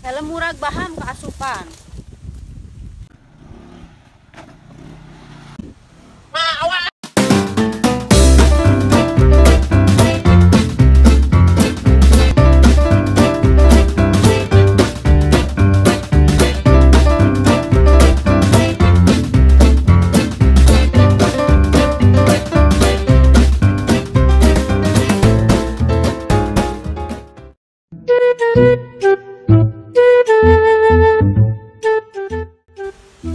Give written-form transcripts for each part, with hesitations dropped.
Helm murag baham kaasupan.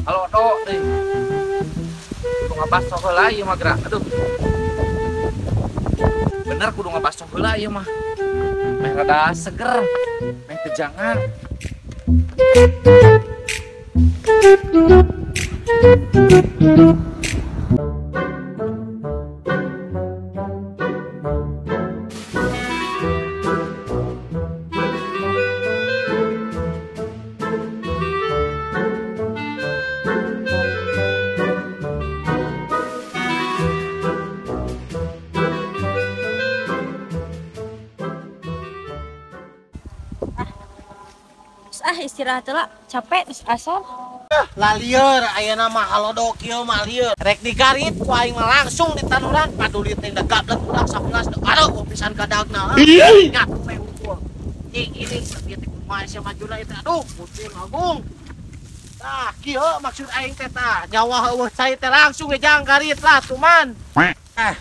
Halo, do, deh. Kudu ngabaso heula ieu mah gerak. Aduh. Bener kudu ngabaso heula ieu mah. Meh rada seger, meh tejangan. Ah istirahat lah, capek terus asal. Lalieur ayeuna mah halodo kieu mah lieur. Rek digarit ku aing mah langsung ditanuran paduli teh da gablek budak 11 aduh pisan kadagna. Nyatu we unggul. Cing ini sakieu teh kumaha sia majuna ieu teh aduh putih agung. Tah kieu maksud aing teh tah nyawa eueuh cai teh langsung we jang garit lah tuman. Ah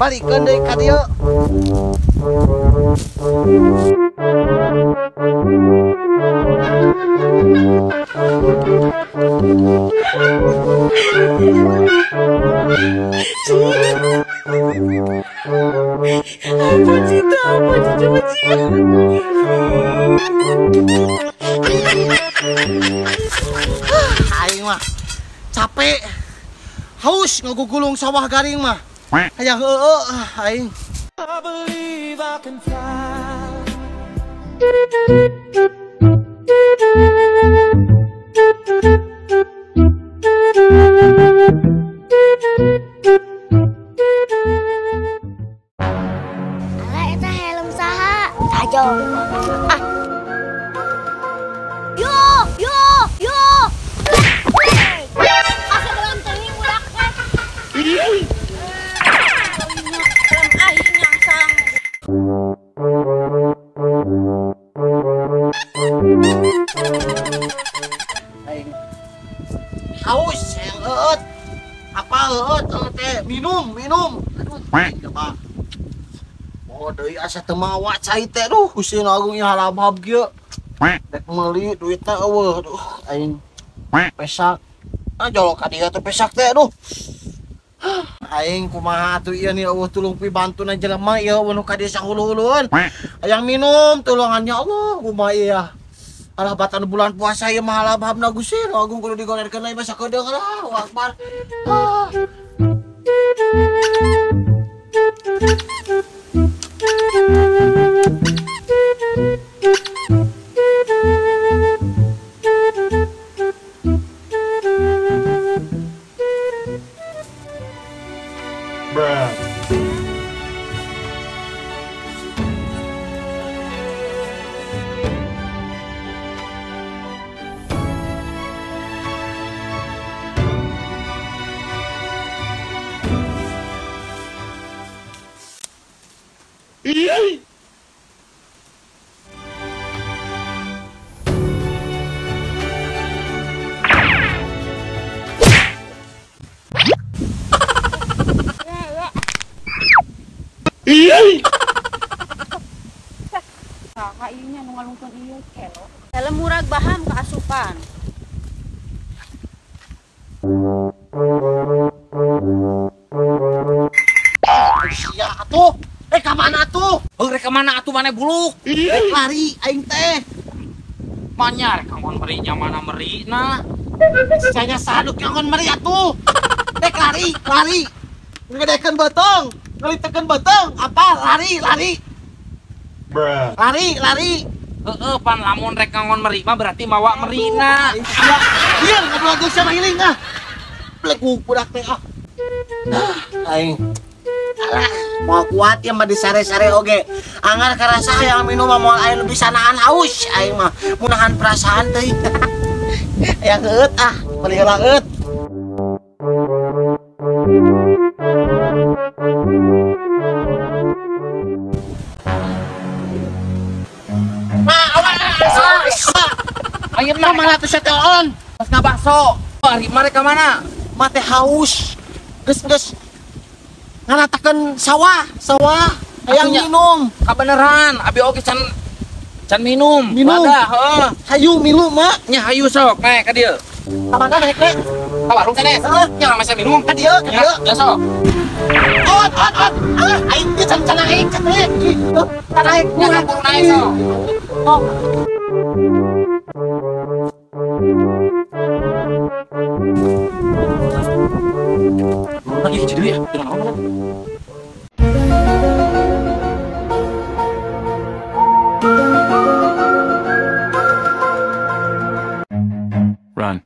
balikeun deui ka dieu. Aing mah capek, haus ngagugulung sawah garing mah. Hayang heueuh aing. I believe I can fly. Alah eta helm saha? Tajong. Ah. Yo, yo, yo. Asa belum teuing budak teh. Helm aing nyangsang. Aing haus yang eueut. Apa eueut teh minum, minum. Aduh, coba. Oh, deui asa teu mawa cai teh duh, Gusti Agung ieu halabhab kieu. Rek meuli duitna eueuh, aduh aing pesak. Ah jolok ka dieu teh pesak teh aduh. Aing kumaha atuh ieu nih eueuh tulung pibantuna jelema ieu nu ka dieu sahulu-hulueun. Hayang minum tulungan ya Allah kumaha ieu. Alah batan bulan puasa ieu mah halabhabna Gusti Agung kudu digolerkeun lain mah sakedeung lah Akbar. Ah. Bruh. Kakak ieu nya nu ngalungkeun ieu kelo. Helm murag baham kaasupan. Sia atuh. Ka mana atuh? Heuh rek ka mana atuh maneh buluk? Rek lari aing teh. Manya rek ngangon meri nya mana merina. Sisanya saduk ngangon meri atuh. Rek lari, lari. Ngedekeun beuteung, ngelitekeun beuteung, apa lari, lari. Bruh. Lari, lari. Heeh, pan lamun rek ngangon meri mah berarti mawa merina. Sia, ieu ngaduageun sia mah hiling ah. Blegug budak teh ah. Aing. Alah. Moal kuat ya mah disare-sare oge. Angar karasa hayang minum mah moal aya nu bisa nahan haus aing mah. Munahan perasaan teuing. Hayang heueut ah, meuli heula heueut. Ayeuna mana tuh seteon? Pas ngabakso. Ari mereka mana? Mate haus. Geus ngaratakeun sawah, hayang minum. Kabeneran, abi oge can minum. Minum. Wadah, heeh. Hayu milu mak. Nya hayu sok naik ka dieu. Ka mana naik teh? Ka warung sanes. Heeh. Nya masa minum. Ka dieu, ka dieu. Ya sok. Ot. Ah, aing teh can naik, can naik. Can naik, nya buru naik sok. Oh. Lagi hiji deui ya, jangan naon. Run.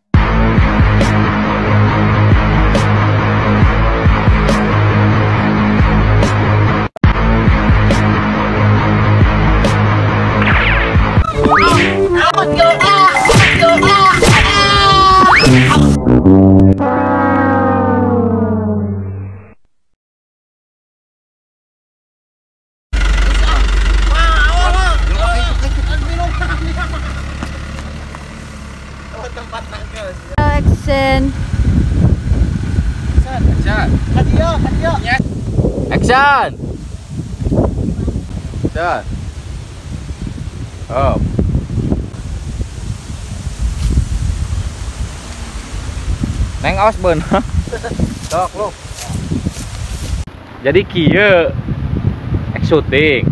Action. Action. Action. Oh. Neng awas beun. Sok lu. Jadi kieu ek syuting.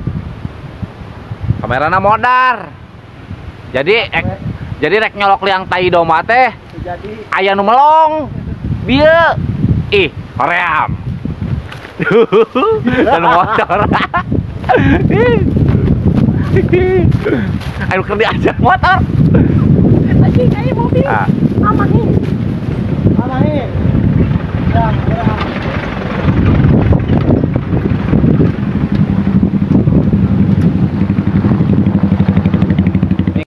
Kamerana modar. Jadi jadi rek nyolok liang tai domba teh. Jadi aya nu melong. Bieu. Ih, hoream. Dan motor. Ayo keur diajar motor. Anjing aya mobil. Ah. Amahi. Amahi. Ya,